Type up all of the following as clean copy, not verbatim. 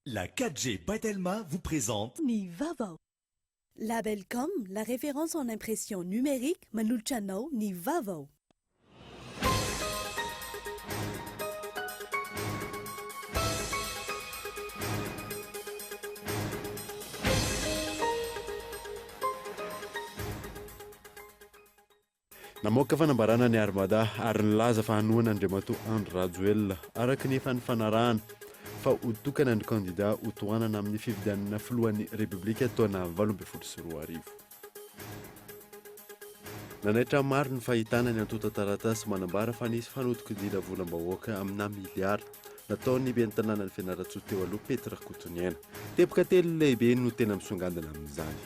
La 4G by Telma vous présente. Ny vaovao. Labelcom, la référence en impression numérique manolotra anao ny vaovao. Namoaka fanambarana ny Armada ary nilaza fa hanohana Andriamatoa Andry Rajoelina, araka ny efa nifanarahana fa ho tokana ny kandida ho tohanana amin'ny fifidianana filohan'ny Repoblika taona 2018. Nanaitra maro ny fahitana ny antontan-taratasy manambara fa nisy fanodinkodinana volam-bahoaka amina miliara nataon'ny ben'ny tanànan'i Fianarantsoa teo aloha Pety Rakotoniaina. Teboka telo lehibe no tena misongandina amin'izany.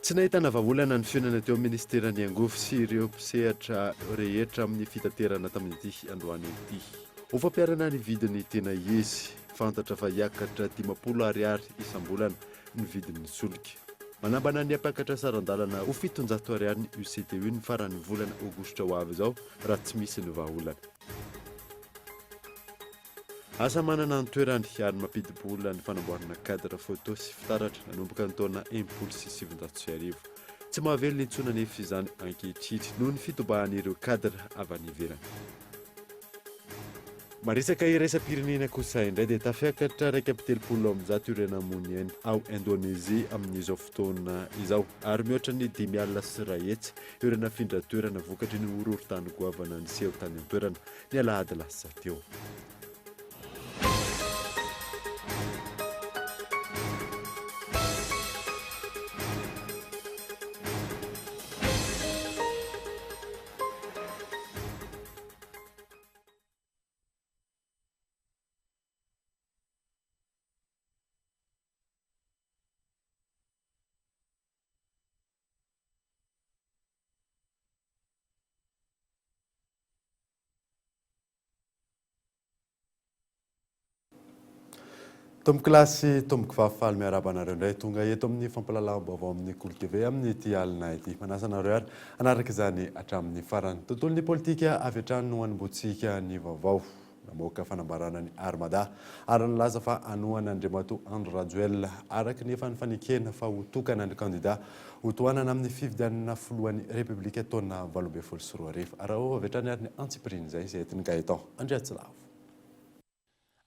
Tsy nahitana vahaolana ny fihaonana teo amin'ny minisiteran'ny Angovo sy ireo mpisehatra rehetra amin'ny fitaterana tamin'ity androany ity. Ho fampiharana ny vidiny tena izy, fantatra fa hiakatra 50 ariary isam-bolana ny vidin'ny solika. Manambana ny hampiakatra saran-dalana ho 700 ariary ny UCTU ny faran'ny volana aogositra ho avy izao raha tsy misy ny vahaolana. Asa manana ny toerany ary mampidi-bola ny fanamboarana cadre photo sy fitaratra nanomboka ny taona 1960. Tsy mahavelona intsony anefa izany ankehitriny noho ny fitobahan'ireo cadre avy any ivelany. Maresaka iraisam-pirenena kosa indray dia tafiakatra 131 ireo namoy ainy ao Indonezia amin'izao fotoana izao ary mihoatra ny 105 ireo nafindra toerana vokatry ny horohorontany goavana niseho tany an-toerana. ny alahady lasa teo. Tompokolahy sy tompokovavy faly miarahaba anareo indray tonga eto amin'ny fampahalalam-baovao amin'ny Kolo TV amin'ity alina ity. Manasa anareo ary hanaraka izany hatramin'ny farany. Tontolon'ny politika avy hatrany no hanombohantsika ny vaovao. Namoaka fanambarana ny Armada ary nilaza fa hanohana Andriamatoa Andry Rajoelina araka ny efa nifanekena fa ho tokana ny kandida ho tohanana amin'ny fifidianana filohan'ny Repoblika taona 2018. Araho avy hatrany ary ny antsipirian'izay izay entin'i Gaëtan Andriatsilavo.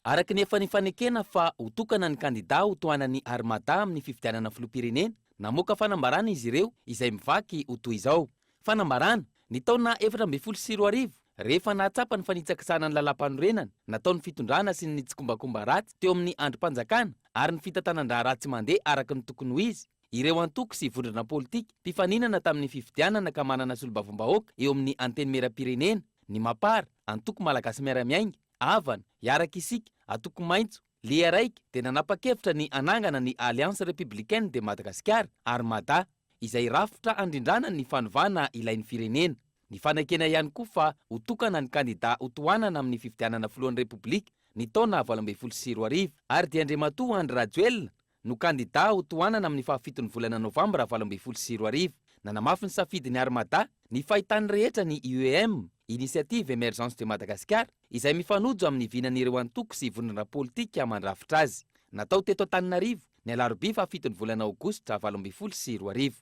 Araka ny efa nifanekena fa ho tokana ny kandida ho tohanan'ny Armada amin'ny fifidianana filoham-pirenena, namoaka fanambarana izy ireo izay mivaky ho toy izao. Fanambarana, Ny taona 2014, rehefa nahatsapa ny fanitsakitsahana ny lalàmpanorenana nataon'ny fitondrana sy ny tsikombakomba ratsy teo amin'ny andrim-panjakana ary ny fitantanan-draharaha tsy mandeha araka ny tokony ho izy, ireo antoko sy vondrona politika mpifaninana tamin'ny fifidianana ka manana solombavambahoaka eo amin'ny Antenimierampirenena, ny Mapar, Antoko Malagasy Miara-Miainga, Avana, Hiaraka Isika, Antoko Maitso, Liaraika, dia nanapa-kevitra ny hanangana ny Alliance Républicaine de Madagascar, Armada. izay rafitra handrindrana ny fanovana ilain'ny firenena. Nifanekena ihany koa fa ho tokana ny kandida hotohanana amin'ny fifidianana filohan'ny Repoblika ny taona 2018 ary dia Andriamatoa Andry Rajoelina no kandida hotohanana amin'ny fahafiton'ny volana novambra 2018. Nanamafy ny safidin'ny Armada ny fahitan'ny rehetra ny IEM, Initiative Emergence de Madagascar, izay mifanojo amin'ny vinan'ireo antoko sy vondrona politika mandrafitra azy. Natao teto Antananarivo, ny alarobia fahafiton'ny volana aogositra 2018.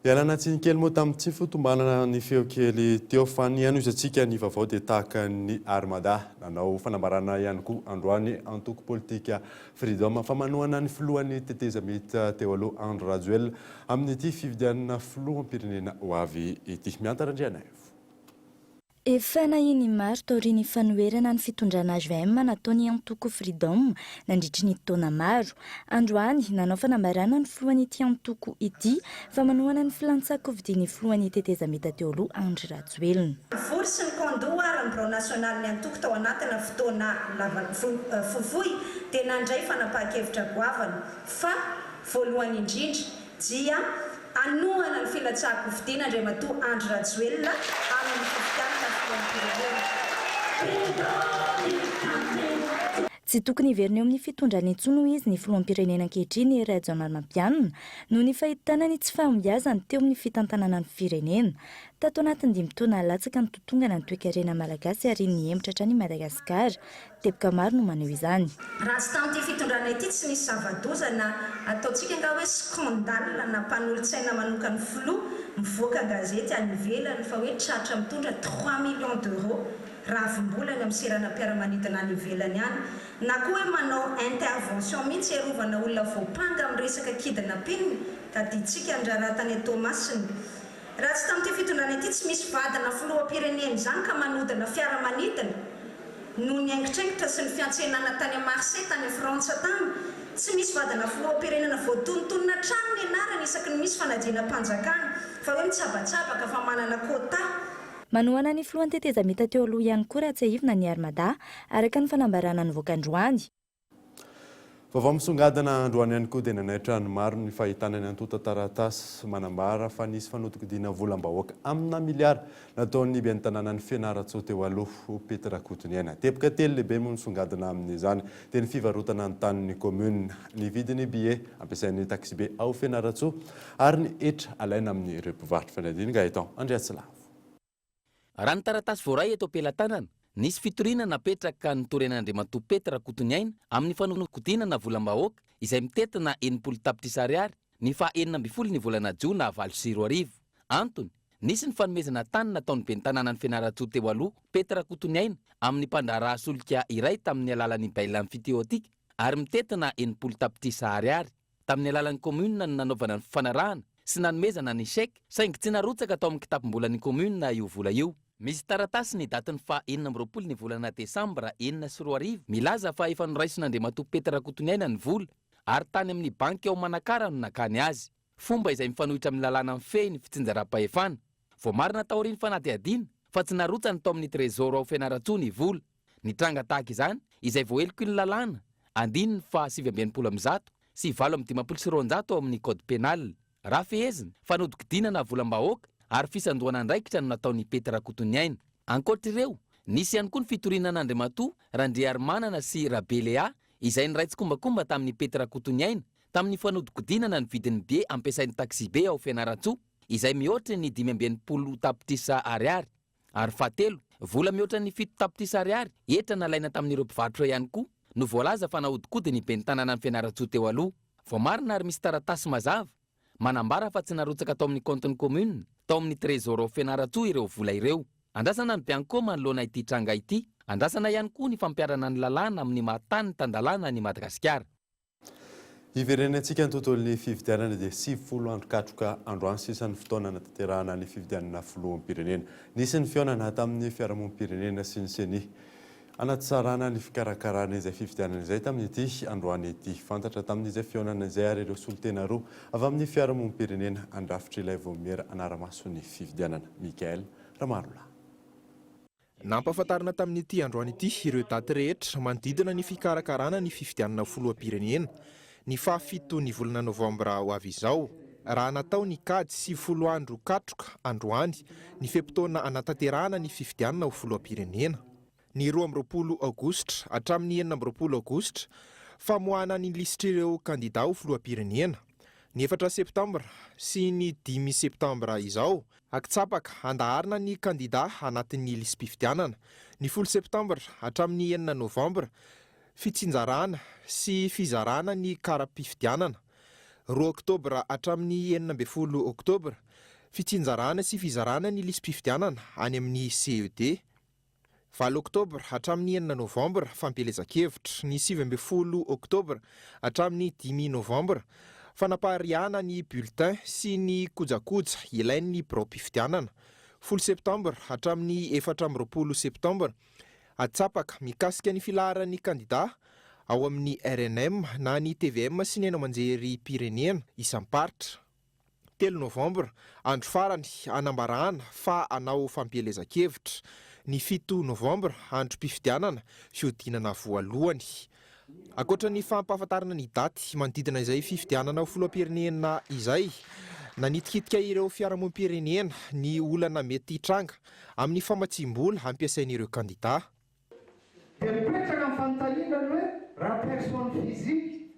Ialana tsiny kely moa tamin'ny tsy fitombanana ny feo kely teo fa ny hanohizantsika ny vaovao dia tahaka ny Armada. Nanao fanambarana ihany koa androany antoko politika Freedom fa manohana ny filohan'ny tetezamita teo aloha Andry Rajoelina amin'ity fifidianana filoham-pirenena ho avy ity. Mianta Randrianaivo. Efa nahia ny maro taorian'ny fanoherana ny fitondrana hvm nataon'ny antoko Freedom nandritry ny taona maro. Androany, nanao fanambarana ny filohan'ity antoko ity fa manohana ny filan-tsakofidian'ny filohan'ny tetezamita teo aloha Andry Rajoelina. Nivory sy nikaon-doha ary ny birao nasionalin'ny antoko tao anatina fotoana lava fohifohy dia nandray fanapahan-kevitra goavana fa voalohany indrindra dia hanohana ny filatsahan-kofidina Andriamatoa Andry Rajoelina amin'ny fifidianana filoham-pirenena. Tsy tokony hiverina eo amin'ny fitondrana intsony hoy izy ny filoham-pirenena ankehitriny Hery Rajaonarimampianina noho ny fahitana ny tsy fahombiazany teo amin'ny fitantanana ny firenena. Tato anatin'ny dimy taona latsaka ny totongana ny toekarena malagasy ary nihemotra hatrany i Madagasikara. Teboka maro no maneho izany. Raha tsy tamin'ity fitondrana ity tsy nisy zava-doza na ataontsika angaha hoe scandale na mpanolotsaina manokan'ny filoha mivoaka an-gazety any ivelany fa hoe tratra mitondra trois millions d'euros ravim-bola any amin'ny seranam-piaramanidina any ivelany any na koa hoe manao intervention mihitsy hiarovana olona voampanga amin'ny resaka kidnapping tadidintsika ny raharaha tany Toamasina. Raha tsy tamin'ity fitondrana ity tsy misy vadina filoham-pirenena izany ka manodina fiaramanidina noho ny aingitraingitra sy ny fiantsenana tany Marseille tany Frantsa tany. Tsy misy vadina filoham-pirenena voatonontonona hatrany ny anarany isaky ny misy fanadinam-panjakana fa hoe mitsabatsabaka fa manana quota. Manohana ny filohan'ny tetezamita teo aloha ihany koa raha tsiahivina ny Armada, araka ny fanambarana nivoaka androany. Vaovao misongadina androany ihany koa dia nanaitra ny maro ny fahitana ny antontan-taratasy manambara fa nisy fanodinkodina volam-bahoaka amina miliara nataon'ny ben'ny tanànan'i Fianarantsoa teo aloha, Pety Rakotoniaina. Teboka telo lehibe moa nisongadina amin'izany dia ny fivarotana ny tanin'ny kaominina, ny vidin'ny billet ampiasain'ny taxibe ao Fianarantsoa ary ny hetra alaina amin'ireo mpivarotra. Fanadihadiana Gaëtan Andriatsilavo. Raha ny taratasy voaray eto am-pelatanana, nisy fitoriana napetraka nitory an'Andriamatoa Pety Rakotoniaina amin'ny fanodinkodinana volam-bahoaka izay mitentina 60 tapitrisa ariary ny faha 16 ny volana jona 2008. Antony, nisy ny fanomezana tany nataon'ny ben'ny tanànan'i Fianarantsoa teo aloha, Pety Rakotoniaina, amin'ny mpandraharaha solika iray tamin'ny alalan'ny bail amphithéotique ary mitentina 60 tapitrisa ariary. Tamin'ny alalan'ny commune no nanaovana ny fifanarahana sy nanomezana ny chèque saingy tsy narotsaka tao amin'ny kitapom-bolan'ny commune io vola io. Misy taratasy ny datin'ny faha 26 ny volana desambra 2006 milaza fa efa noraisin'Andriamatoa Pety Rakotoniaina ny vola ary tany amin'ny banky ao Manakara no nakany azy. Fomba izay mifanohitra amin'ny lalàna mifehy ny fitsinjaram-pahefana. Voamarina taorian'ny fanadihadiana fa tsy narotsany tao amin'ny Trésor ao Fianarantsoa ny vola. Ny tranga tahaka izany, izay voaheloky ny lalàna, andininy faha 169 sy 258 ao amin'ny Code pénal. Raha fehezina, fanodinkodinana volam-bahoaka ary fisandohana andraikitra no nataon'i Pety Rakotoniaina. Ankoatra ireo, nisy ihany koa ny fitoriana an'Andriamatoa Randriarimanana sy Rabe Léa, izay niray tsikombakomba tamin'i Pety Rakotoniaina tamin'ny fanodinkodinana ny vidin'ny billet ampiasain'ny taxibe ao Fianarantsoa, izay mihoatry ny 65 tapitrisa ariary. Ary fahatelo, vola mihoatra ny 7 tapitrisa ariary, hetra nalaina tamin'ireo mpivarotra ihany koa, no voalaza fa nahodinkodin'ny ben'ny tanànan'i Fianarantsoa teo aloha. Voamarina ary misy taratasy mazava, manambara fa tsy narotsaka tao amin'ny kaontin'ny commune, tao amin'ny Trésor ao Fianarantsoa ireo vola ireo. Andrasana ny Bianco manoloana ity tranga ity. Andrasana ihany koa ny fampiharana ny lalàna amin'ny maha tany tan-dalàna an'i Madagasikara. Hiverenantsika ny tontolon'ny fifidianana dia 90 andro katroka androany sisa ny fotoana hanatanterahana ny fifidianana filoham-pirenena. Nisy ny fihaonana tamin'ny fiarahamonim-pirenena sy ny Ceni hanatsarana ny fikarakarana izay fifidianana izay tamin'ity androany ity. Fantatra tamin'izay fihaonana izay ary ireo solontena roa avy amin'ny fiarahamonim-pirenena handrafitra ilay vaomiera hanara-maso ny fifidianana. Michael Ramarolahy. Nampahafantarina tamin'ity androany ity ireo daty rehetra manodidina ny fikarakarana ny fifidianana filoham-pirenena, ny fahafito ny volana novambra ho avy izao. Raha natao ny kajy 90 andro katroka androany ny fe-potoana hanatanterahana ny fifidianana ho filoham-pirenena. Ny 22 aogositra hatramin'ny 26 aogositra, famoahana ny lisitr'ireo kandida ho filoham-pirenena. Ny efatra septambra sy ny dimy septambra izao, Akitsapaka, handaharina ny kandida anatin'ny lisi-pifidianana. Ny folo septambra hatramin'ny enina novambra, fitsinjarana sy fizarana ny kara-pifidianana. Roa oktobra hatramin'ny 16 oktobra, fitsinjarana sy fizarana ny lisi-pifidianana any amin'ny CED. Valo oktobra hatramin'ny enina novambra, fampielezan-kevitra. Ny 19 oktobra hatramin'ny dimy novambra, fanapariahana ny bulletin sy ny kojakoja ilain'ny biraom-pifidianana. Folo septambra hatramin'ny 24 septambra, atsapaka mikasika ny filaharan'ny kandida ao amin'ny rnm na ny tvm sy ny haino aman-jerim-pirenena isam-paritra. Telo novambra, andro farany hanambarana fa hanao fampielezan-kevitra. Ny fito novambra, androm-pifidianana, fihodinana voalohany. Ankoatra ny fampahafantarana ny daty manodidina izay fifidianana ho filoham-pirenena izay, nanitikitika ireo fiarahamonim-pirenena ny olana mety hitranga amin'ny famatsiam-bola hampiasain'ireo kandidà. Dia mipetraka ny fanontaniana ny hoe. raha personne physique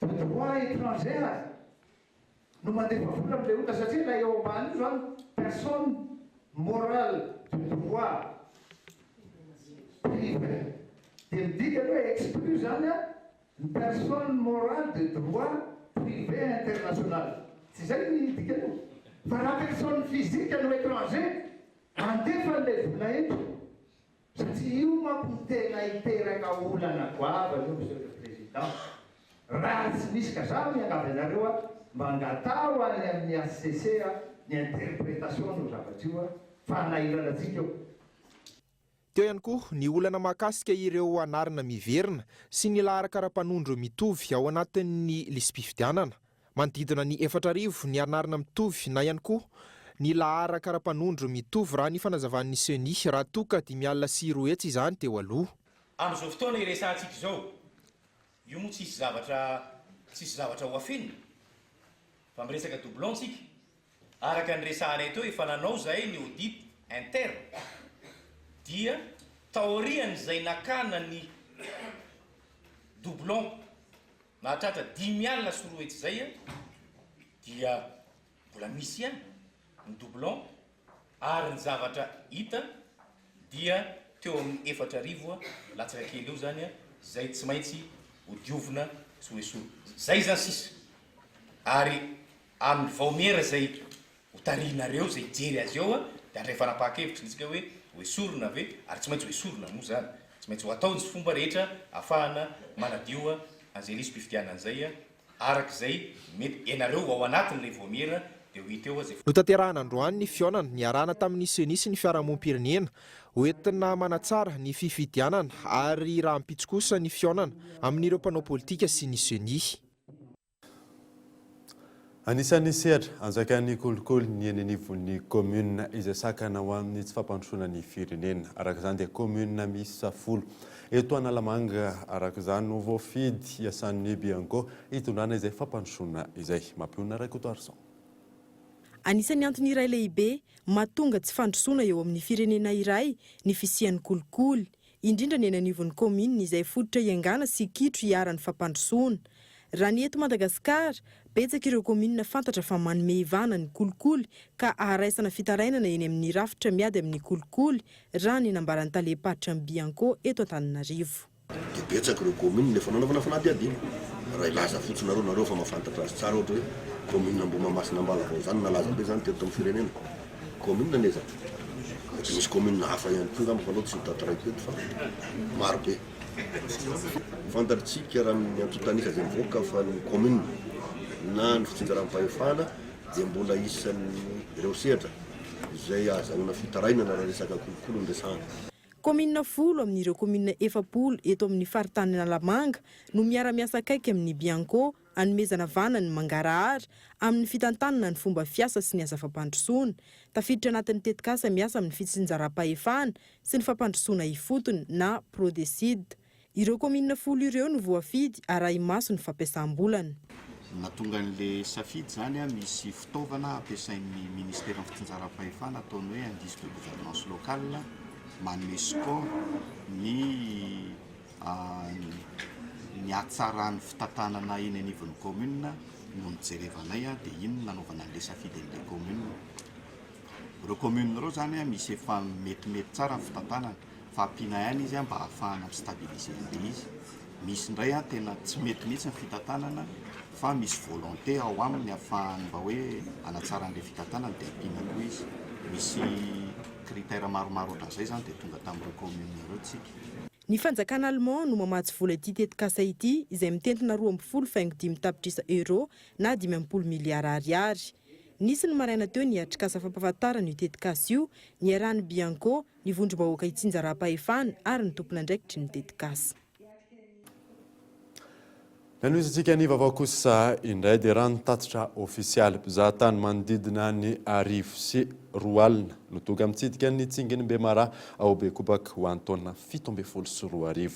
de droit étranger aza no mandefa vola amin'ilay olona satria ilay eo ambany io izany personne morale de droit privé dia midika hoe exclu izany an ny personne morale de droit privé international. Tsy izay ny dikan'io? Fa raha personne physique no étranger handefa an'ilay vola eto Satria io manko no tena hiteraka olana goavana io Monsieur le Président raha tsy misy ka za miangavy anareo a mba angataho any amin'ny HCC a ny interprétation an'io zavatra io a fa hanahirana antsika io. Teo ihany koa ny olana mahakasika ireo anarana miverina sy ny laharan-karapanondro mitovy ao anatin'ny lisi-pifidianana. Manodidina ny 4000 ny anarana mitovy na ihany koa ny laharan-karapanondro mitovy raha ny fanazavan'ny Ceni, raha toa ka 205 izany teo aloha. Amin'izao fotoana iresahantsika izao, io moa tsisy zavatra tsisy zavatra ho afenina fa miresaka doublon tsika, araka ny resahanay teo efa nanao zahay ny audit interne dia taorian'izay nakana ny doublon Nahatratra 250 izay dia mbola misy ihany ny doublon ary ny zavatra hita dia teo amin'ny 4000 latsaka kely eo izany izay tsy maintsy ho diovina sy ho esorina. Izay izany sisa ary amin'ny vaomiera izay ho tarihinareo izay hijery azy eo dia handray fanapahan-kevitra isika hoe ho esorina ve ary tsy maintsy ho esorina moa izany, tsy maintsy ho atao ny fomba rehetra ahafahana manadio an'izay lisi-pifidianana izay araka izay mety, ianareo ho ao anatin'ilay vaomiera dia ho hita eo izay. Notanterahina androany ny fihaonana niarahana tamin'ny Ceni sy ny fiarahamonim-pirenena hoentina manatsara ny fifidianana ary rahampitso kosa ny fihaonana amin'ireo mpanao politika sy ny Ceni. Anisan'ny sehatra anjakan'ny kolikoly ny eny anivon'ny kaominina izay sakana ho amin'ny tsy fampandrosoana ny firenena. Araka izany dia kaominina miisa folo eto Analamanga araka izany no voafidy hiasan'ny Bianco hitondrana izay fampandrosoana izay. Mampionona Rakotoarison. Anisan'ny antony iray lehibe mahatonga tsy fandrosoana eo amin'ny firenena iray ny fisian'ny kolikoly. indrindra ny eny anivon'ny kaominina izay fototra iangana sy kitro iharan'ny fampandrosoana. Raha ny eto Madagasikara, betsaka ireo kaominina fantatra fa manome vahana ny kolikoly ka aharaisana fitarainana eny amin'ny rafitra miady amin'ny kolikoly, raha ny nambaran'ny talem-paritra ny Bianco eto Antananarivo. Dia betsaka ireo kaominina efa nanaovana fanadihadiana. Raha hilaza fotsiny nareo, nareo efa mahafantatra azy tsara ohatra hoe kaominina Ambohimahamasina Ambalavao izany nalaza be izany teto amin'ny firenena. Commune anie zany. Mety misy commune hafa ihany koa angamba fa aleo tsy ho tantaraiko eto fa maro be. Fantatritsika raha ny antontan'isa izay mivoaka fa ny commune na ny fitsinjaram-pahefana dia mbola isan'ireo sehatra izay ahazahoana fitarainana raha resaka kolikoly no resahana. Kaominina folo amin'ireo kaominina 40 eto amin'ny faritany Analamanga no miara-miasa akaiky amin'ny Bianco hanomezana vahana ny mangarahara amin'ny fitantanana ny fomba fiasa sy ny asa fampandrosoana. Tafiditra anatin'ny tetikasa miasa amin'ny fitsinjaram-pahefana sy ny fampandrosoana ifotony na Prodecid. Ireo kaominina folo ireo no voafidy arahi-maso ny fampiasam-bolany. Ny nahatonga an'ilay safidy izany, misy fitaovana ampiasain'ny ministeran'ny fitsinjaram-pahefana ataony hoe indice de gouvernance locale, manome score ny Ny hatsaran'ny fitantanana eny anivon'ny commune no nijerevanay dia iny no nanaovana an'ilay safidy an'ilay commune. Ireo commune ireo izany misy efa metimety tsara ny fitantanana fa ampiana ihany izy mba hahafahana mi-stabiliser an'ilay izy. Misy indray tena tsy mety mihitsy ny fitantanana fa misy volonté ao aminy hahafahany mba hoe hanatsara an'ilay fitantanana dia ampiana koa izy. Misy critère maromaro ohatran'izay izany dia tonga tamin'ireo commune ireo tsika. Ny fanjakana Allemand no mamatsy vola ity tetikasa ity izay mitentina 12 faingo 5 tapitrisa euros na 50 miliara ariary. Nisy ny maraina teo ny atrikasa fampahafantarana io tetikasa io niarahan'ny Bianco, ny vondrom-bahoaka itsinjaram-pahefana ary ny tompon'andraikitry ny tetikasa. Nanohizantsika ny vaovao kosa indray dia raha ny tatitra ofisialy, mpizahatany manodidina ny 2100 no tonga mitsidika ny Tsingin'i Bemaraha ao Bekopaka ho an'ny taona 2017.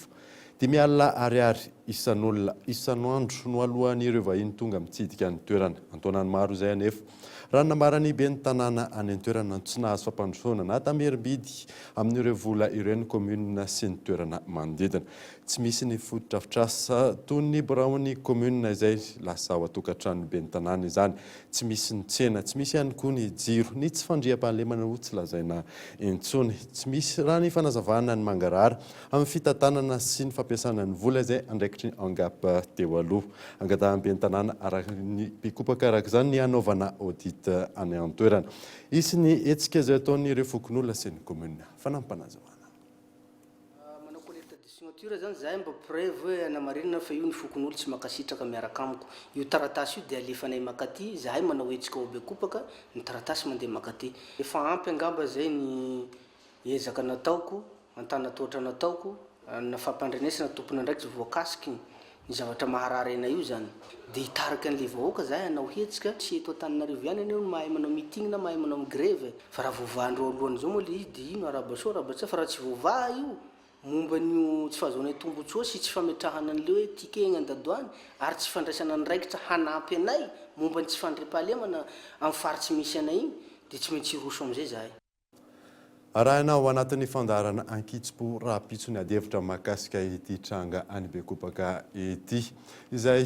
50 ariary isan'olona isan'andro no aloan'ireo vahiny tonga mitsidika ny toerana. An-taonany maro izay anefa, raha ny nambaran'ny ben'ny tanàna any an-toerana no tsy nahazo fampandrosoana na tamberim-bidy amin'ireo vola ireo ny kaominina sy ny toerana manodidina. Tsy misy ny fotodrafitrasa toy ny biraon'ny kaominina izay lasa ao an-tokantranon'ny ben'ny tanàna izany. Tsy misy ny tsena, tsy misy ihany koa ny jiro, ny tsy fandriampahalemana ho tsy lazaina intsony. Tsy misy raha ny fanazavana ny mangarahara amin'ny fitantanana sy ny fampiasana ny vola izay andraikitry ny Angap teo aloha. Angatahan'ny ben'ny tanàna araka ny mpikopaka araka izany ny hanaovana audit any an-toerana. Hisy ny hetsika izay ataon'ireo fokonolona sy ny kaominina. Fanampim-panazavana. Manao collecte de signature zany zahay mba preuve hoe hanamarinana fa io ny fokonolona tsy mankasitraka miaraka amiko. Io taratasy io dia alefanay makaty, zahay manao hetsika ao Bekopaka, ny taratasy mandeha makaty. Efa ampy angamba zay ny ezaka nataoko, antanatohatra nataoko, na fampandrenesana tompon'andraikitra voakasiky ny zavatra maharary anay io zany. Dia hitarika an'le vahoaka zahay hanao hetsika, tsy eto Antananarivo ihany anie no mahay manao meeting na mahay manao greve e. Fa raha voavahan-dreo alohan'izao moa le izy dia ino arahaba soa arahaba tsia fa raha tsy voavaha io momba an'io tsy fahazoanay tombotsoa sy tsy fametrahana an'le hoe ticket egny an-dadoany ary tsy fandraisana andraikitra hanampy anay momba ny tsy fandriampahalemana amin'ny faritsy misy anay igny dia tsy maintsy hiroso am'izay zahay. Arahina ao anatin'ny fandaharana ankitsim-po rahampitso ny adihevitra mahakasika ity tranga any Bekopaka ity, izay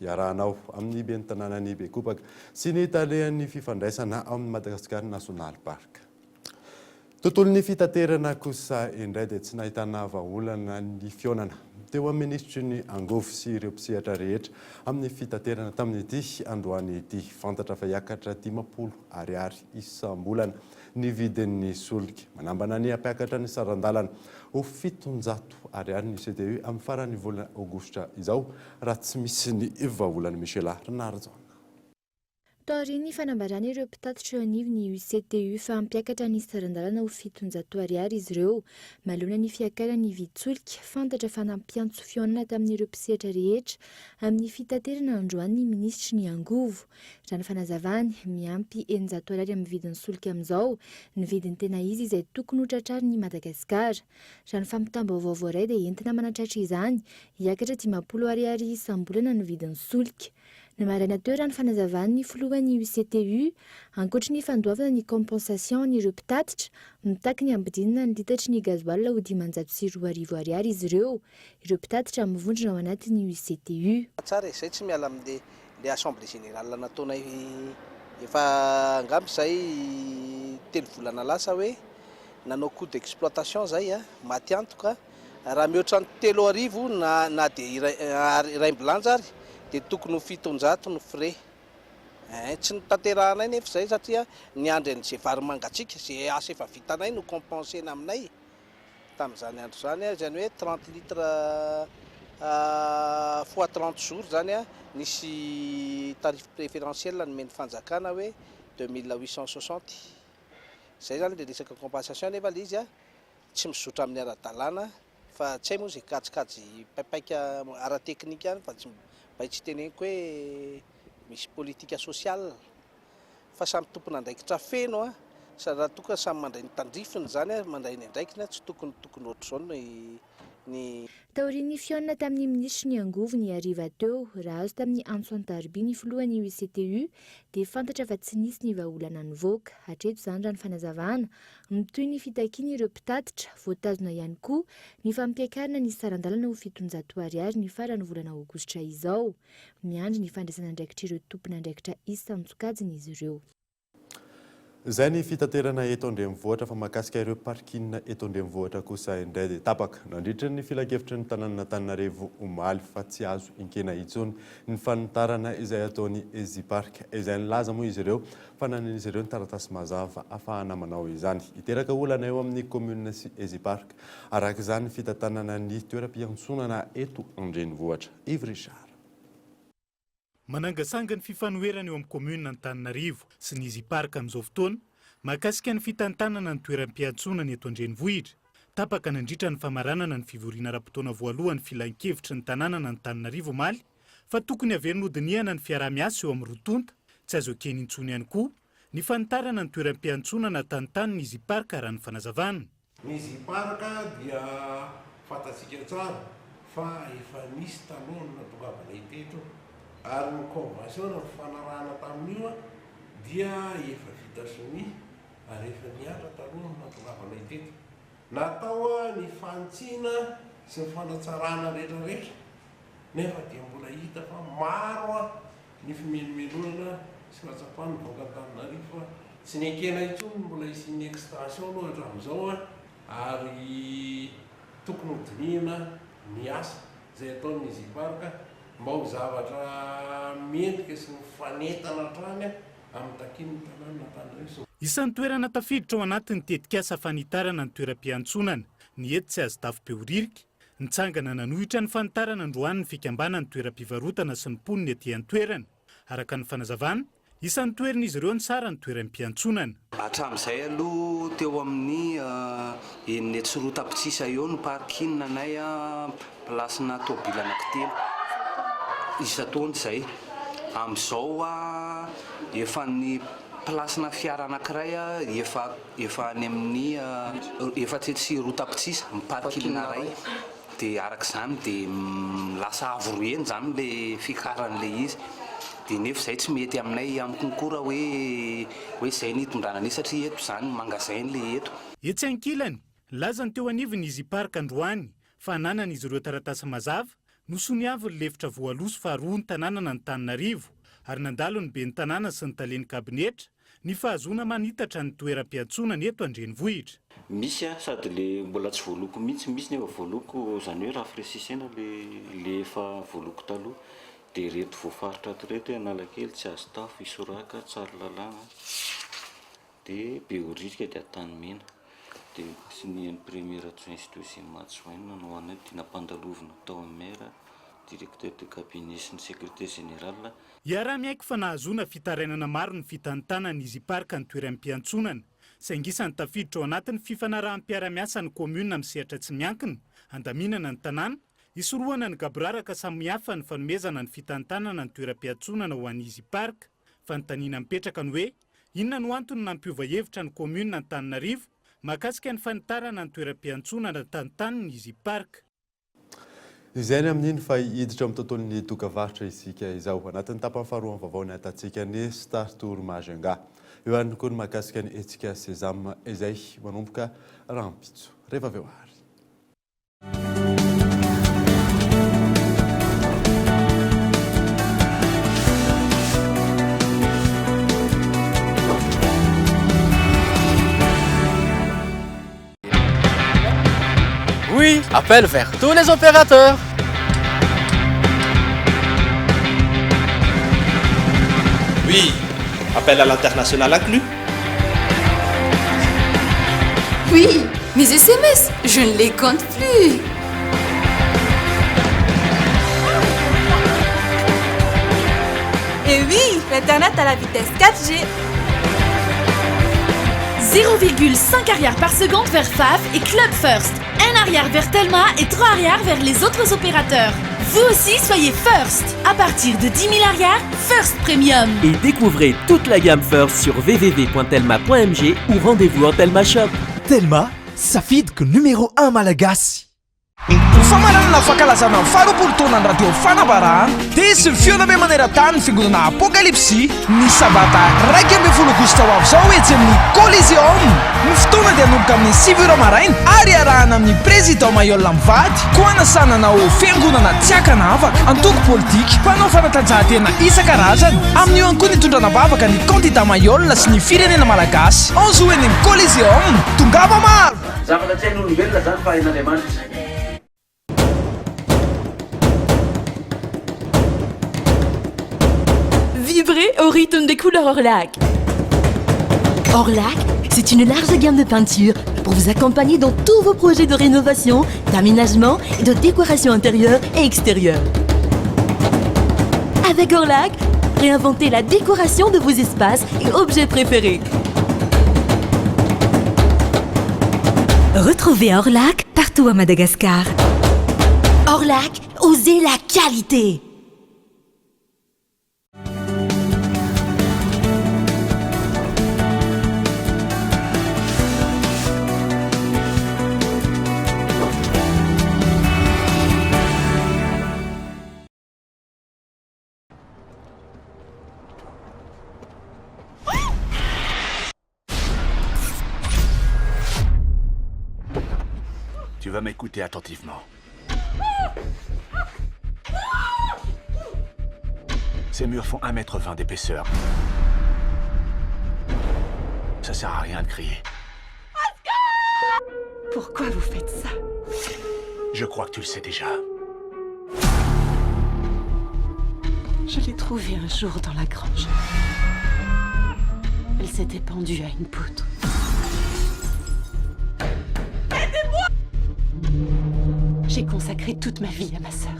iarahanao amin'ny ben'ny tanànan'i Bekopaka sy ny talehan'ny fifandraisana ao amin'ny Madagascar National Park. Tontolon'ny fitaterana kosa indray dia tsy nahitana vahaolana ny fihaonana teo amin'ny minisitry ny angovo sy ireo mpisehatra rehetra amin'ny fitaterana tamin'ity androany ity. Fantatra fa hiakatra 50 ariary isam-bolana ny vidin'ny solika. Manambana ny hampiakatra ny saran-dalana ho 700 ariary ny CTU amin'ny faran'ny volana aogositra izao raha tsy misy ny vahaolana. Michela Rinarijaona. Taorian'ny fanambaran'ireo mpitatitra eo anivon'ny UCTU fa hampiakatra ny saran-dalana ho 700 ariary izy ireo manoloana ny fiakaran'ny vidin-tsolika, fantatra fa nampiantso fihaonana tamin'ireo mpisehatra rehetra amin'ny fitaterana androany ny minisitry ny angovo. Raha ny fanazavany, miampy 600 ariary amin'ny vidin'ny solika amin'izao ny vidiny tena izy izay tokony ho tratrarin'i Madagasikara. Raha ny fampitam-baovao voaray dia entina manatratra izany, hiakatra 50 ariary isam-bolana ny vidin'ny solika. Ny maraina teo raha ny fanazavan'ny filohan'ny UCTU, ankoatry ny fandoavana ny compensation an'ireo mpitatitra, mitaky ny hampidinana ny litatry ny gasoil ho 2500 ariary izy ireo, ireo mpitatitra mivondrona ao anatin'ny UCTU. Tsara e, zay tsy miala amin'le Le assemblée générale nataonay efa angamba izay telo volana lasa hoe nanao coût d'exploitation zay a, maty antoka raha mihoatra ny 3000 na na dia iray iraimbilanja ary dia tokony ho 700 ny frais. Ein, tsy notanterahanay nefa izay satria niandry an'izay vary mangatsiaka, izay asa efa vitanay no compenser-na aminay. tamin'izany andro izany, izany hoe 30 litres fois 30 jours izany nisy tarif préférentiel nomen'ny fanjakana hoe 2860. Izay izany ilay resaka compensation nefa ilay izy tsy mizotra amin'ny ara-dalàna fa tsy hay moa izay kajikajy paipaika ara-teknika any fa tsy mba tsy teneniko hoe misy politique sociale. fa samy tompon'andraikitra feno a, sady raha toa ka samy mandray ny tandrifiny izany a, mandray ny andraikiny a, tsy tokony tokony ohatr'izao ny ny. Taorian'ny fihaonana tamin'ny minisitry ny angovo ny hariva teo, raha azo tamin'ny antso an-tariby ny filohan'ny UCTU, dia fantatra fa tsy nisy ny vahaolana nivoaka. Hatreto izany raha ny fanazavana. Mitohy ny fitakian'ireo mpitatitra, voatazona ihany koa ny fampiakarana ny saran-dalana ho 700 ariary ny faran'ny volana aogositra izao. Miandry ny fandraisan'andraikitr'ireo tompon'andraikitra isan-tsokajiny izy ireo. Izay ny fitaterana eto an-drenivohitra fa mahakasika ireo parking eto an-drenivohitra kosa indray dia tapaka nandritra ny filankevitry ny tanànan'Antananarivo omaly fa tsy azo enkena intsony ny fanitarana izay ataon'ny Easy Park izay nilaza moa izy ireo fa nanan'izy ireo ny taratasy mazava afahana manao izany. Hiteraka olana eo amin'ny commune sy Easy Park araka izany ny fitantanana ny toeram-piantsonana eto an-drenivohitra. Yves Richard. Manangasanga ny fifanoherana eo amin'ny kaominina Antananarivo sy ny Easy Park amin'izao fotoana mahakasika ny fitantanana ny toeram-piantsonana eto an-drenivohitra. Tapaka nandritra ny famaranana ny fivoriana ara-potoana voalohan'ny filankevitry ny tanànan'Antananarivo omaly fa tokony haverina hodinihana ny fiaraha-miasa eo amin'ny roa tonta. Tsy azo ekena intsony ihany koa ny fanitarana ny toeram-piantsonana tantanin'ny Easy Park raha ny fanazavana. Ny Zipark dia fantatsika tsara fa efa nisy talohan'ny nahatongavanay teto ary ny convention nifanarahana tamin'io dia efa vita sonia ary efa nihatra talohan'ny nahatongavanay teto. Natao ny fanitsiana sy ny fanatsarana rehetra rehetra nefa dia mbola hita fa maro ny fimenomenonana sy fahatsapan'ny vahoaka Antananarivo fa tsy nekena intsony ny mbola hisian'ny extension aloha hatramin'izao ary tokony ho dinihina ny asa izay ataon'ny Easy-Park mba ho zavatra mendrika sy mifanentana hatrany amin'ny takian'ny tanànan'Antananarivo sy Isan'ny toerana tafiditra ao anatin'ny tetikasa fanitarana ny toeram-piantsonana ny etsy Azitafo Behoririka, nitsangana nanohitra ny fanitarana androany ny fikambanan'ny toeram-pivarotana sy ny mponina ety an-toerana. Araka ny fanazavana, isan'ny toherin'izy ireo ny saran'ny toeram-piantsonana. Hatramin'izay aloha teo amin'ny 206 tapitrisa eo no parking anay place-na tôbila anankitelo isan-taona izay. Amin'izao efa ny place-na fiara anankiray efa efa any amin'ny 204 tapitrisa ny parking iray. Dia araka izany dia lasa avo roa heny izany ilay fiakaran'ilay izy. Dia nefa izay tsy mety aminay ihany konkoa raha hoe hoe izay no hitondrana an'izy satria eto izany magasin ilay eto. Etsy ankilany, nilaza ny teo anivon'ny Easy Park androany fa ananan'izy ireo taratasy mazava nosoniavin'ny lefitra voaloha sy faharoa ny tanànan'Antananarivo ary nandalo ny ben'ny tanàna sy ny talen'ny kabinetra ny fahazoana manitatra ny toeram-piantsonana eto an-drenivohitra. Misy a, sady le mbola tsy voaloko mihitsy, misy ny efa voaloko, izany hoe rafraisissena le le efa voaloko taloha, dia ireto voafaritra ato ireto hoe Analakely, Tsiazotafo, Isoraka, Tsaralalàna, dia Behoririka dia Antanimena, dia sy ny an'ny premier adjoint sy deuxième adjoint no anay dia nampandalovina tao amin'ny maire, directeur de cabinet sy ny secrétaire général. Iaraha-miaiky fa nahazoana fitarainana maro ny fitantanana Easy Park ny toeram-piantsonana, saingy isan'ny tafiditra ao anatin'ny fifanaraham-piarahamiasa ny kaominina amin'ny sehatra tsy miankina, handaminana ny tanàna, hisorohana ny gaboraraka samihafa ny fanomezana ny fitantanana ny toeram-piantsonana ho an'ny Easy Park. Fanontaniana mipetraka ny hoe, inona no antony nampiova hevitra ny kaominina Antananarivo mahakasika ny fanitarana ny toeram-piantsonana tantanin'ny Easy Park? Izay ny amin'iny fa hiditra amin'ny tontolon'ny dokavarotra isika izao. Anatin'ny tapany faharoa amin'ny vaovao ny ahitantsika ny Star Tour Majunga. Eo ihany koa ny mahakasika ny hetsika Sesame izay manomboka rahampitso. Rehefa avy eo ary. Oui, appel vers tous les opérateurs. Oui, appel à l'international inclus. Oui, mes SMS, je ne les compte plus. Et oui, l'internet à la vitesse 4G. 0,5 ariary par seconde vers FAF et Club First. 1 ariary vers Telma et 3 ariary vers les autres opérateurs. Vous aussi, soyez First. À partir de 10 000 ariary, First Premium. Et découvrez toute la gamme First sur www.telma.mg ou rendez-vous en Telma Shop. Telma, safidiko numéro 1 malagasy. Ho famaranana ny fankalazana ny faharoapolo taonan'ny Radio Fanambarana dia hisy ny fihaonambe maneran-tany ny Fiangonana Apokalypsy ny sabata 11 aogositra ho avy izao etsy amin'ny Coliseum. Ny fotoana dia hanomboka amin'ny 9 ora maraina ary iarahana amin'ny Président Mailhol mivady koa hanasana anao fiangonana tsy ankanavaka, antoko politika, mpanao fanatanjahantena isan-karazany. Amin'io ihany koa ny hitondrana am-bavaka ny kandida Mailhol sy ny firenena malagasy. Anzo eny amin'ny Coliseum. Tongava maro! Zavatra tsy hain'olombelona izany fa hain'Andriamanitra. Vibrez au rythme des couleurs Orlac. Orlac, c'est une large gamme de peintures pour vous accompagner dans tous vos projets de rénovation, d'aménagement et de décoration intérieure et extérieure. Avec Orlac, réinventez la décoration de vos espaces et objets préférés. Retrouvez Orlac partout à Madagascar. Orlac, osez la qualité. vas m'écouter attentivement. Ces murs font 1m20 d'épaisseur. Ça sert à rien de crier. Pourquoi vous faites ça Je crois que tu le sais déjà. Je l'ai trouvée un jour dans la grange. Elle s'était pendue à une poutre. Aidez-moi J'ai consacré toute ma vie à ma sœur.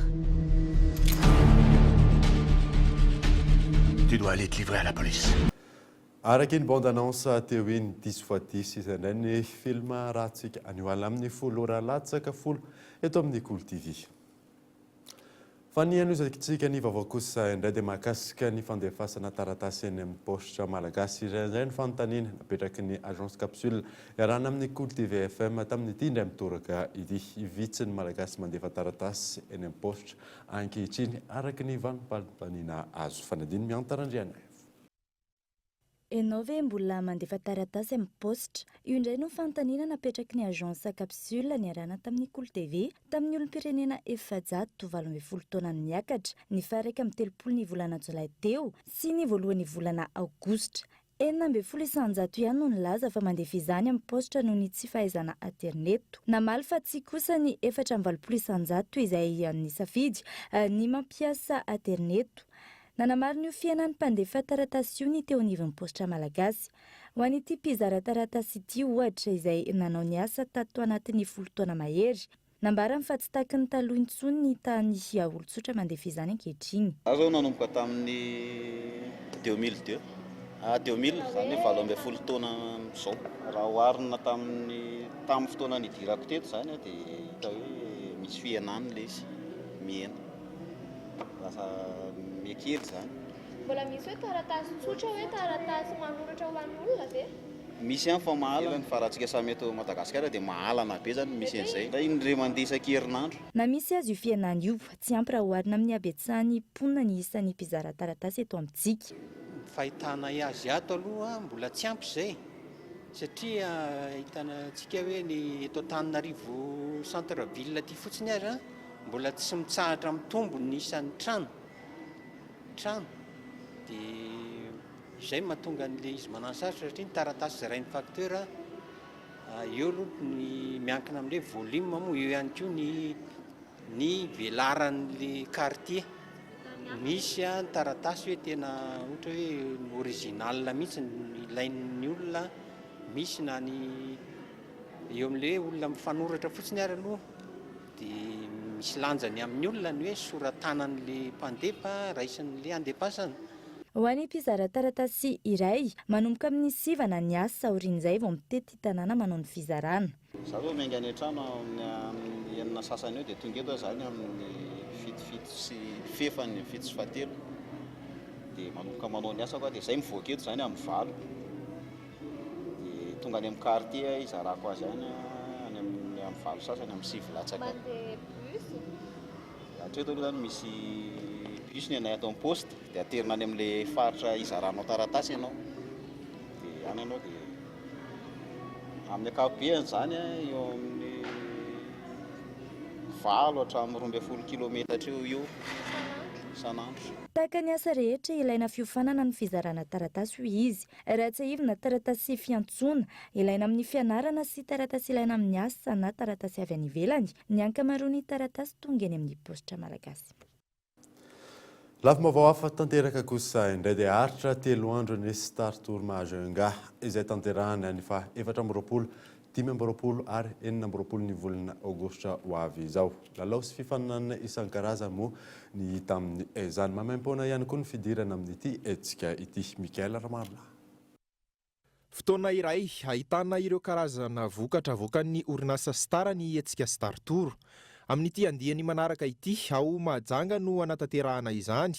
Tu dois aller te livrer à la police. Araka iny bande annonce teo iny, diso fa diso izay indray ny film ratsika anio alina amin'ny 10 ora latsaka 10 eto amin'ny Kolo TV. Fa ny hanohizantsika ny vaovao kosa indray dia mahakasika ny fandefasana taratasy eny amin'ny paositra malagasy. Izay indray ny fanontaniana napetraky ny Agence Capsule iarahana amin'ny Kolo TV FM tamin'ity indray mitoraka ity. Vitsy ny Malagasy mandefa taratasy eny amin'ny paositra ankehitriny araka ny vanim-panontaniana azo. Fanadino Mihanta Randrianaivo. Ianao ve mbola mandefa taratasy amin'ny paositra? Io indray no fanontaniana napetraky ny Agence Capsule niarahana tamin'ny Kolo TV tamin'ny olom-pirenena 418 taona niakatra ny faha 31 ny volana jolay teo sy ny voalohan'ny volana aogositra. 16% ihany no nilaza fa mandefa izany amin'ny paositra noho ny tsy fahaizana aterineto. Namaly fa tsia kosa ny 84% izay nisafidy ny mampiasa aterineto. Nanamarina io fihenan'ny mpandefa taratasy io ny teo anivon'ny paositra malagasy. Ho an'ity mpizara taratasy ity, ohatra, izay nanao ny asa tato anatin'ny 10 taona mahery. Nambarany fa tsy tahaky ny taloha intsony ny tany olon-tsotra mandefa izany ankehitriny. Za zao nanomboka tamin'ny 2002, ah 2000, izany hoe 18 taona amin'izao. Raha oharina tamin'ny tamin'ny fotoana nidirako teto izany dia hita hoe misy fihenany ilay izy, mihena. Lasa mihakely izany. Mbola misy hoe taratasy tsotra hoe taratasy manoratra ho an'olona ve? Misy ihany fa mahalana, fa raha antsika samy eto Madagasikara dia mahalana be izany misy an'izay. Indray indray mandeha isan-kerinandro. Na misy aza io fihenana io, tsy ampy raha oharina amin'ny habetsahan'ny mponina ny isan'ny mpizara taratasy eto amintsika. Ny fahitanay azy ato aloha mbola tsy ampy izay satria hitantsika hoe ny eto Antananarivo centre ville aty fotsiny aza Mbola tsy mitsahatra mitombo ny isan'ny trano, trano, dia izay no mahatonga an'ilay izy manano sarotra satria ny taratasy zarain'ny facteur eo aloha ny miankina amin'ilay volume moa eo ihany koa ny ny velaran'ilay quartier. Misy ny taratasy hoe tena ohatra hoe ny original mihitsy no ilain'ny olona, misy na ny eo amin'ilay hoe olona mifanoratra fotsiny ary aloha Dia misy lanjany amin'ny olona ny hoe sora-tanan'ilay mpandefa raisin'ilay andefasana. Ho an'ny mpizara taratasy iray, manomboka amin'ny sivana ny asa aorian'izay vao mitety tanàna manao ny fizarana. Za zao miainga any an-trano amin'ny enina sasany eo dia tonga eto aho zany amin'ny fito fito sy fefany fito sy fahatelo dia manomboka manao ny asako aho dia zay mivoaka eto zany amin'ny valo. Dia tonga any amin'ny quartier aho hizarako azy any, any amin'ny amin'ny valo sasany, amin'ny sivy latsaka. Mandeha bus? Hatreto aloha izany misy bus ny anay ato amin'ny poste, dia aterina any amin'ilay faritra hizaranao taratasy ianao. Dia any ianao dia amin'ny ankapobeny izany eo amin'ny valo hatramin'ny 12 kilometatra eo ho eo isan'andro. Tahaka ny asa rehetra, ilaina fiofanana ny fizarana taratasy, hoy izy. Raha tsiahivina, taratasy fiantsoana, ilaina amin'ny fianarana sy taratasy ilaina amin'ny asa na taratasy avy any ivelany ny ankamaroan'ny taratasy tonga eny amin'ny paositra malagasy. Lafim-baovao hafa tanteraka kosa indray dia haharitra telo andro ny Star Tour Majunga izay tanterahana ny faha 24 25 ary 26 ny volana aogositra ho avy izao. Lalao sy fifaninanana isan-karazany moa ny hita amin'izany. Maimaimpoana ihany koa ny fidirana amin'ity hetsika ity. Mickaël Ramarolahy. Fotoana iray ahitana ireo karazana vokatra avoakan'ny orinasa Star ny hetsika Star Tour. Amin'ity andiany manaraka ity, ao Mahajanga no hanatanterahana izany,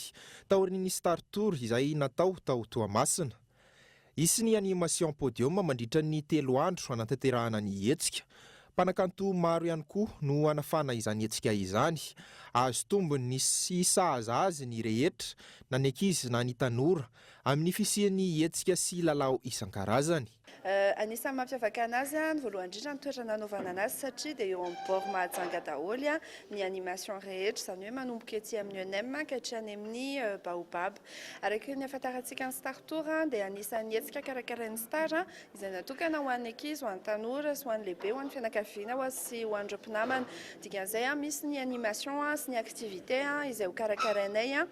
taorian'ny Star Tour izay natao tao Toamasina. Hisy ny animation podium mandritra ny telo andro hanatanterahana ny hetsika. Mpanakanto maro ihany koa no hanafana izany hetsika izany. Azo tombony sy sahaza azy ny rehetra, na ny ankizy na ny tanora, amin'ny fisian'ny hetsika sy lalao isan-karazany. Anisan'ny mampiavaka anazy ny voalohany indrindra ny toerana anaovana anazy satria dia eo amin'ny bord Mahajanga daholo ny animation rehetra, izany hoe manomboka ety amin'ny ENEM ka hatrany amin'ny Baobab. Araka ny ahafantarantsika ny Star Tour dia anisan'ny hetsika karakarain'ny Star izay natokana ho an'ny ankizy, ho an'ny tanora sy ho an'ny lehibe, ho an'ny fianakaviana sy ho an'ireo mpinamana. Dikan'izay misy ny animation sy ny activité izay ho karakarainay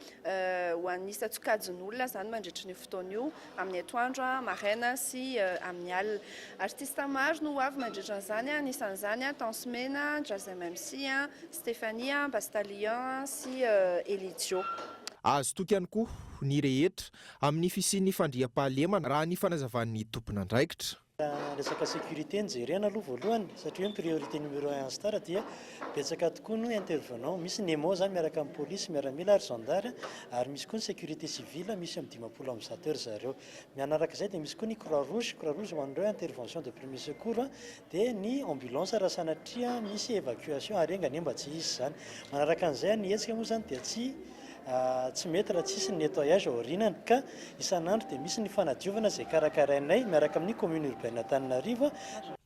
ho an'ny isan-tsokajin'olona izany mandritra an'io fotoana io. amin'ny atoandro, maraina sy amin'ny alina. Artista maro no ho avy mandritra an'izany, anisan'izany Tence Mena, Jazz MMC, Stéphanie, Bastalion sy Elidiot. Azo toky ihany koa ny rehetra amin'ny fisian'ny fandriampahalemana raha ny fanazavan'ny tompon'andraikitra. Raha resaka sécurité no jerena aloha voalohany satria hoe ny priorité numéro un an'ny Star dia betsaka tokoa ny intervenant, misy ny EMO izany miaraka amin'ny polisy, miaramila ary zandary ary misy koa ny sécurité civile misy amin'ny 150 eo ry zareo. Mianaraka izay dia misy koa ny croix rouge, croix rouge ho an'ireo intervention de premier secours dia ny ambulance raha sanatria misy évacuation ary enga anie mba tsy hisy izany. Manaraka an'izay ny hetsika moa izany dia tsy Tsy mety raha tsisy ny nettoyage ao aorianany ka isan'andro dia misy ny fanadiovana izay karakarainay miaraka amin'ny commune urbaine Antananarivo.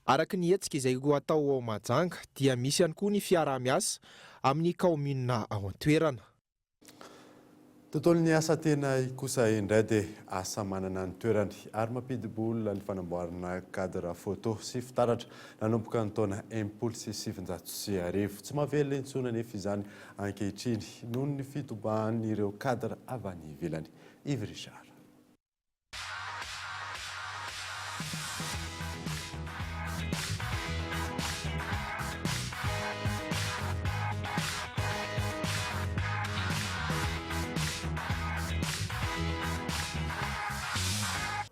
Araka ny hetsika izay ho atao ao Mahajanga dia misy ihany koa ny fiaraha-miasa amin'ny kaominina ao an-toerana. Tontolon'ny asa tena kosa indray dia asa manana ny toerany ary mampidi-bola ny fanamboarana cadre photo sy fitaratra nanomboka ny taona 1960. Tsy mahavelona intsony anefa izany ankehitriny noho ny fitobahan'ireo cadre avy any ivelany. Yves Richard.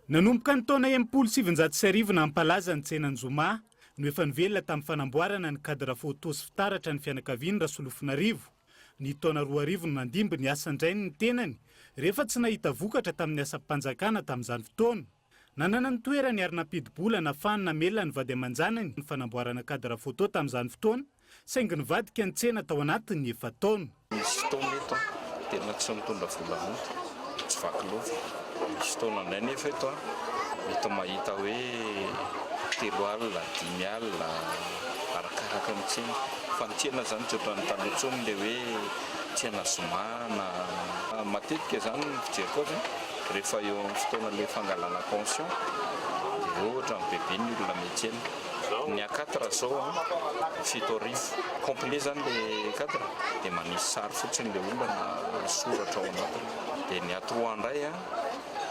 Nanomboka ny taona 1960 nampalaza ny tsenan'ny zoma no efa nivelona tamin'ny fanamboarana ny cadre photo sy fitaratra ny fianakaviany Rasolofonarivo. Ny taona 2000 no nandimby ny asan-drainy ny tenany rehefa tsy nahita vokatra tamin'ny asam-panjakana tamin'izany fotoana. Nanana ny toerany ary nampidi-bola nafahany namelona ny vady aman-janany ny fanamboarana cadre photo tamin'izany fotoana saingy nivadika ny tsena tao anatin'ny efa-taona. Misy fotoana eto an, tena tsy mitondra vola mody, tsy vaky lova. Misy fotoana indray nefa eto an, mety mahita hoe 30 alina, 50 alina, arakaraka ny tsena. Fa ny tsena izany tsy ohatran'ny taloha intsony ilay hoe tsena zoma na. Matetika izany ny fijeriko azy an, rehefa eo amin'ny fotoana ilay fangalana pension dia ohatran'ny bebe ny olona miantsena. Ny A quatre zao an, 7000. Complet zany le cadre dia manisy sary fotsiny le olona na soratra ao anatiny. Dia ny A trois indray an,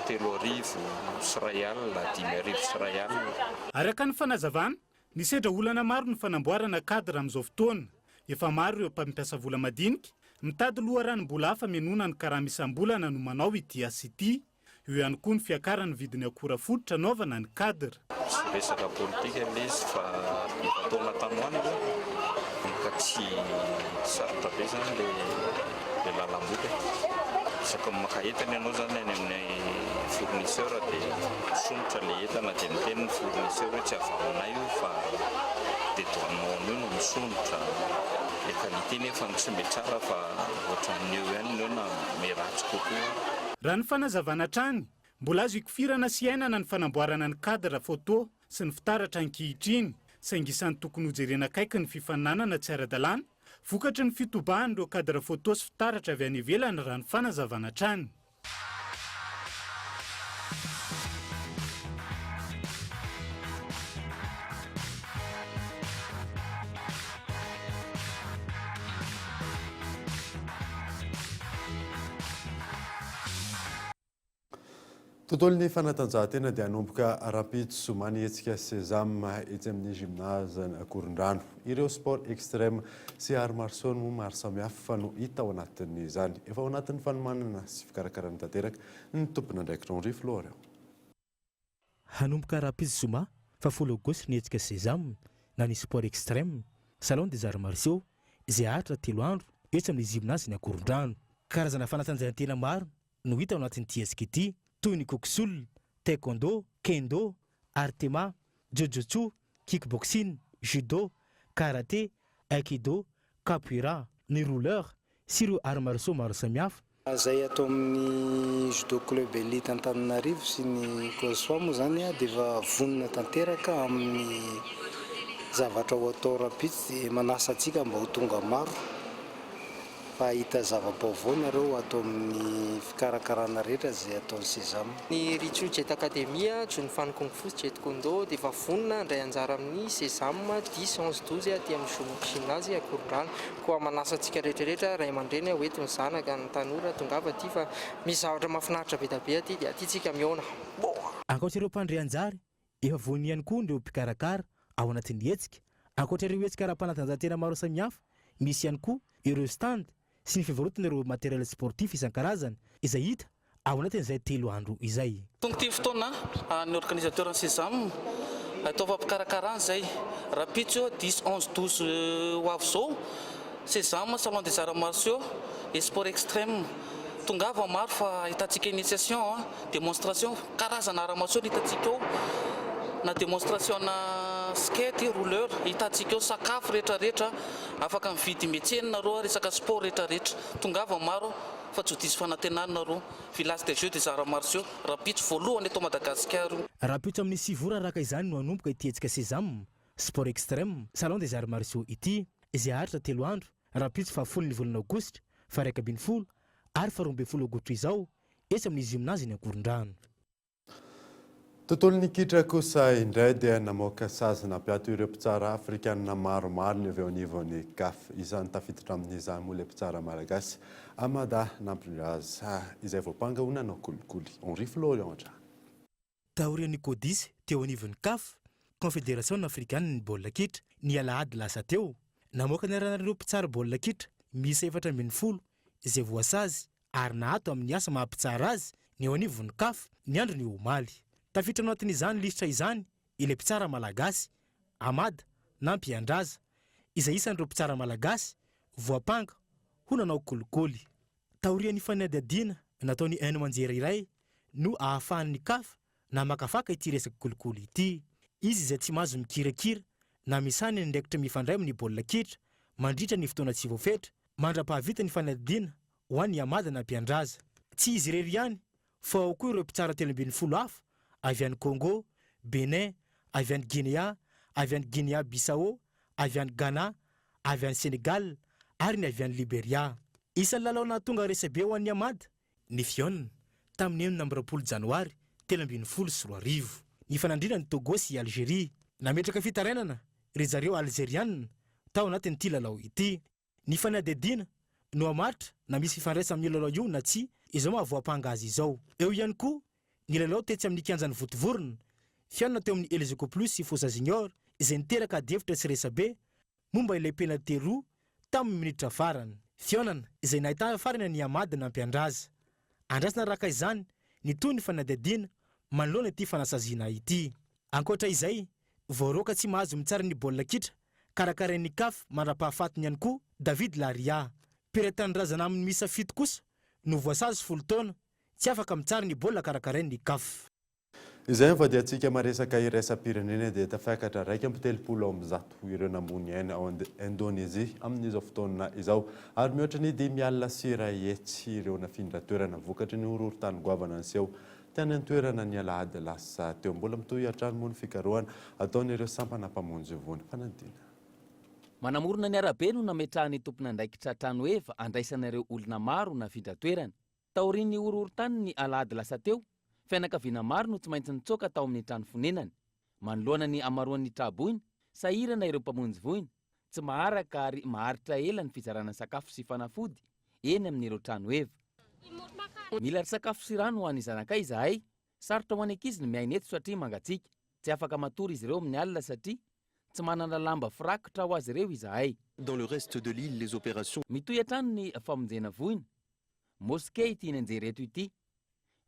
1030, 1051. Araka ny fanazavana, nisedra olana maro ny fanamboarana cadre amin'izao fotoana. Efa maro ireo mpampiasa vola madinika, mitady loharanom-bola hafa menoana ny karama isam-bolana no manao ity asa ity. Eo ihany koa ny fiakaran'ny vidin'ny akora fototra anaovana ny cadre. Tsy resaka politika ilay izy fa efa taona tany ho any aloha ka tsy sarotra be izany ilay lalam-bola e. Isaky ny maka entana ianao izany any amin'ny fournisseur dia misomotra ilay entana dia miteny ny fournisseur hoe tsy avy aminay io fa dédouanement an'io no misondrotra. Ilay qualité nefa tsy mety tsara fa ohatran'ny eo ihany ny eo na miharatsy kokoa. Raha ny fanazavana hatrany, mbola azo ikofirana sy iainana ny fanamboarana ny cadre photo sy ny fitaratra ankehitriny, saingy isan'ny tokony hojerena akaiky ny fifaninanana tsy ara-dalàna vokatry ny fitobahan'ireo cadre photo sy fitaratra avy any ivelany raha ny fanazavana hatrany. Tontolon'ny fanatanjahantena dia hanomboka rahampitso zoma ny hetsika Sesam etsy amin'ny Gymnase Ankorondrano. Ireo sport extreme sy arts martiaux moa maro samihafa no hita ao anatin'izany. Efa ao anatin'ny fanomanana sy fikarakarana tanteraka ny tompon'andraikitra Henri Florian. Hanomboka rahampitso zoma faha-folo aogositra ny hetsika Sesam na ny Sport Extreme, Salon des Arts Martiaux, izay haharitra telo andro etsy amin'ny Gymnase ny Ankorondrano. Karazana fanatanjahantena maro no hita ao anatin'ity hetsika ity, toy ny Koksul, Taekwondo, Kendo, Artema, Jujutsu, Kickboxing, Judo, Karate, Aikido, Capoeira, ny Roller sy ireo arts martiaux maro samihafa. Izay ato amin'ny Judo Club Elite Antananarivo sy ny Cosfa moa izany dia efa vonona tanteraka amin'ny zavatra ho atao rahampitso dia manasa antsika mba ho tonga maro fa hahita zava-baovao nareo ato amin'ny fikarakarana rehetra izay ataon'ny Sesam. Ny Ritsu Jet Academy, Jun Fan Kung Fu sy Jet Kondo dia efa vonona handray anjara amin'ny Sesam dix, onze, douze aty amin'ny Gymnase Ankorondrano. Koa manasa antsika rehetra rehetra ray aman-dreny ho ento ny zanaka, ny tanora, tongava aty fa misy zavatra mahafinaritra be dia be aty dia aty tsika mihaona. Boa! Ankoatra ireo mpandray anjara, efa vonona ihany koa ireo mpikarakara ao anatin'ny hetsika. Ankoatra ireo hetsika ara-panatanjahantena maro samihafa, misy ihany koa ireo stand sy ny fivarotana ireo matériel sportif isan-karazany izay hita ao anatin'izay telo andro izay. Tonga ity fotoana ny organisateur ny Sesam atao fampikarakarana izay rahampitso dix, onze, douze ho avy izao Sesam salon des arts martiaux et sport extreme tongava maro fa ahitantsika initiation, démonstration karazana arts martiaux no hitantsika ao na démonstration na skate, rouleur hitantsika ao sakafo rehetra rehetra afaka mividy miantsena nareo resaka sport rehetra rehetra tongava maro fa tsy ho diso fanantenana nareo, village des jeux des arts martiaux, rahampitso voalohany eto Madagasikara io. Rahampitso amin'ny 9 ora araka izany no hanomboka ity hetsika Sesam, Sport Extreme, Salon des Arts Martiaux ity, izay haharitra telo andro, rahampitso fahafolon'ny volana aogositra, faha 11 ary faha 12 aogositra izao, etsy amin'ny Gymnase eny Ankorondrano. Tontolon'ny kitra kosa indray dia namoaka sazy nampiato ireo mpitsara afrikanina maromaro ny avy eo anivon'ny Caf. Isan'ny tafiditra amin'izany moa ilay mpitsara malagasy Amada Nampindraza izay voampanga ho nanao kolikoly. Henri Florian hatrany. Taorian'ny codice teo anivon'ny Caf, Kaonfederasiona Afrikanin'ny baolina kitra, ny alahady lasa teo, namoaka ny anaran'ireo mpitsara baolina kitra miisa 14 izay voasazy ary naato amin'ny asa maha mpitsara azy ny eo anivon'ny Caf ny andron'ny omaly. Tafiditra ao anatin'izany lisitra izany ilay mpitsara malagasy, Ahmad Nampiandraza, izay isan'ireo mpitsara malagasy voampanga ho nanao kolikoly. Taorian'ny fanadihadiana nataon'ny haino aman-jery iray no ahafahan'ny Caf namakafaka ity resaka kolikoly ity. Izy izay tsy mahazo mikirakira na misahana ny andraikitra mifandray amin'ny baolina kitra mandritra ny fotoana tsy voafetra mandra-pahavita ny fanadihadiana ho an'i Yamada Nampiandraza. Tsy izy irery ihany fa ao koa ireo mpitsara 13 hafa avy any Congo, Bénin, avy any Guinea, avy any Guinea Bissau, avy any Ghana, avy any Sénégal ary ny avy any Liberia. Isan'ny lalao nahatonga resabe ho an'i Yamada ny fihaonana, tamin'ny 26 janoary 2013. Nifanandrinan'i Togo sy i Algeria. Nametraka fitarainana ry zareo Alzerianina tao anatin'ity lalao ity. Ny fanadihadiana no hamaritra na misy fifandraisana amin'io lalao io na tsia izao maha voampanga azy izao. Eo ihany koa ny lalao tetsy amin'ny kianjan'i Vontovorona, fihaonana teo amin'ny Elgeco Plus sy Fosa Junior izay niteraka adihevitra sy resabe momba ilay penalty roa tamin'ny minitra farany. Fihaonana izay nahitana farany an'i Ahmad nampiandraza. Andrasana araka izany ny tohin'ny fanadihadiana manoloana ity fanasaziana ity. Ankoatra izay, voaroaka tsy mahazo mitsara ny baolina kitra karakarain'ny Caf mandra-pahafatiny ihany koa David Laria. Mpiray tanindrazana aminy miisa fito kosa no voasazy 10 taona tsy afaka mitsara ny baolina karakarain'ny Caf. Izay no vadiantsika maresaka iraisam-pirenena dia tafiakatra 131 ireo namoy aina ao Indonezia amin'izao fotoana izao ary mihoatra ny 105 ireo nafindra toerana vokatry ny horohorontany goavana niseho tany an-toerana ny alahady lasa teo. Mbola mitohy hatrany moa ny fikarohana ataon'ireo sampana mpamonjy voina. Fanadina. Manamorona ny arabe no nametrahan'ny tompon'andraikitra trano heva andraisana ireo olona maro nafindra toerana. Taorian'ny horohorontany ny alahady lasa teo, fianakaviana maro no tsy maintsy nitsoaka tao amin'ny trano fonenany. Manoloana ny hamaroan'ny tra-boina, sahirana ireo mpamonjy voina, tsy maharaka ary maharitra ela ny fizarana sakafo sy fanafody eny amin'ireo trano heva. Mila sakafo sy rano ho an'ny zanakay izahay, sarotra ho an'ny ankizy ny miaina eto satria mangatsiaka. Tsy afaka matory izy ireo amin'ny alina satria tsy manana lamba firakotra ho azy ireo izahay. Dans le reste de l'île, les opérations. Mitohy hatrany ny famonjena voina. Moske ity nianjera eto ity.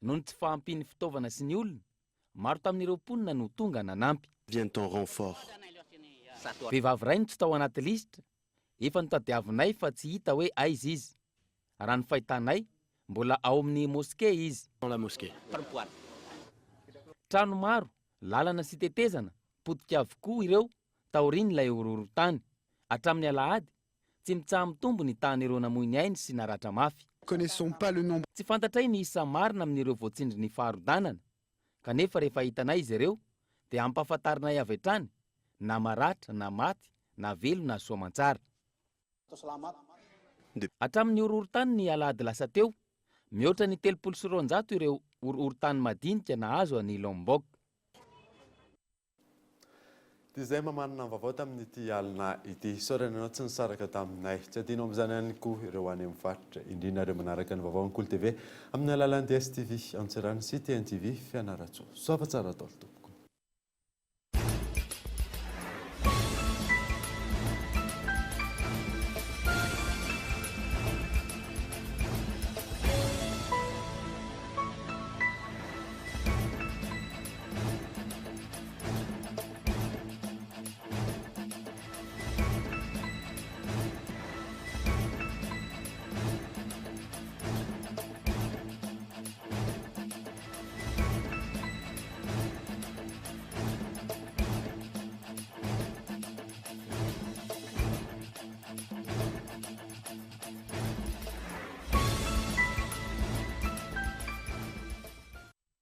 Noho ny tsy fahampian'ny fitaovana sy ny olona, maro tamin'ireo mponina no tonga nanampy. Viennent en renfort. Vehivavy iray no tsy tao anaty lisitra, efa notadiavinay fa tsy hita hoe aiza izy. Raha ny fahitanay, mbola ao amin'ny moske izy. Dans la mosquée. Trano maro, lalana sy tetezana, potika avokoa ireo taorian'ilay horohorontany. Hatramin'ny alahady, Tsy mitsaha-mitombo ny tahan'ireo namoy ny ainy sy naratra mafy. Connaissons pas le nombre. Tsy fantatray ny isa marina amin'ireo voatsindrin'ny faharodanana, kanefa rehefa hitanay izy ireo dia ampahafantarinay avy hatrany na maratra na maty na velona soa aman-tsara. Hatramin'ny horohorontany ny alahady lasa teo, mihoatra ny 230 ireo horohorontany madinika nahazo an'i Lombok. Dia izay mamanana ny vaovao tamin'ity alina ity. Isaorana anao tsy nisaraka taminay. Tsy adino amin'izany ihany koa ireo any amin'ny faritra, indrindra ireo manaraka ny vaovao Ankoly TV amin'ny alalan'ny DSTV Antsirano sy TNTV Fianarantsoa. Soava tsara daholo tompoko.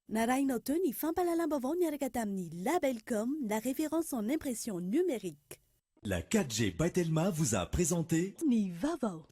Narahinao teo ny fampahalalam-baovao niaraka tamin'ny Labelcom, la référence en impression numérique. La 4G by Telma vous a présenté Ny vaovao.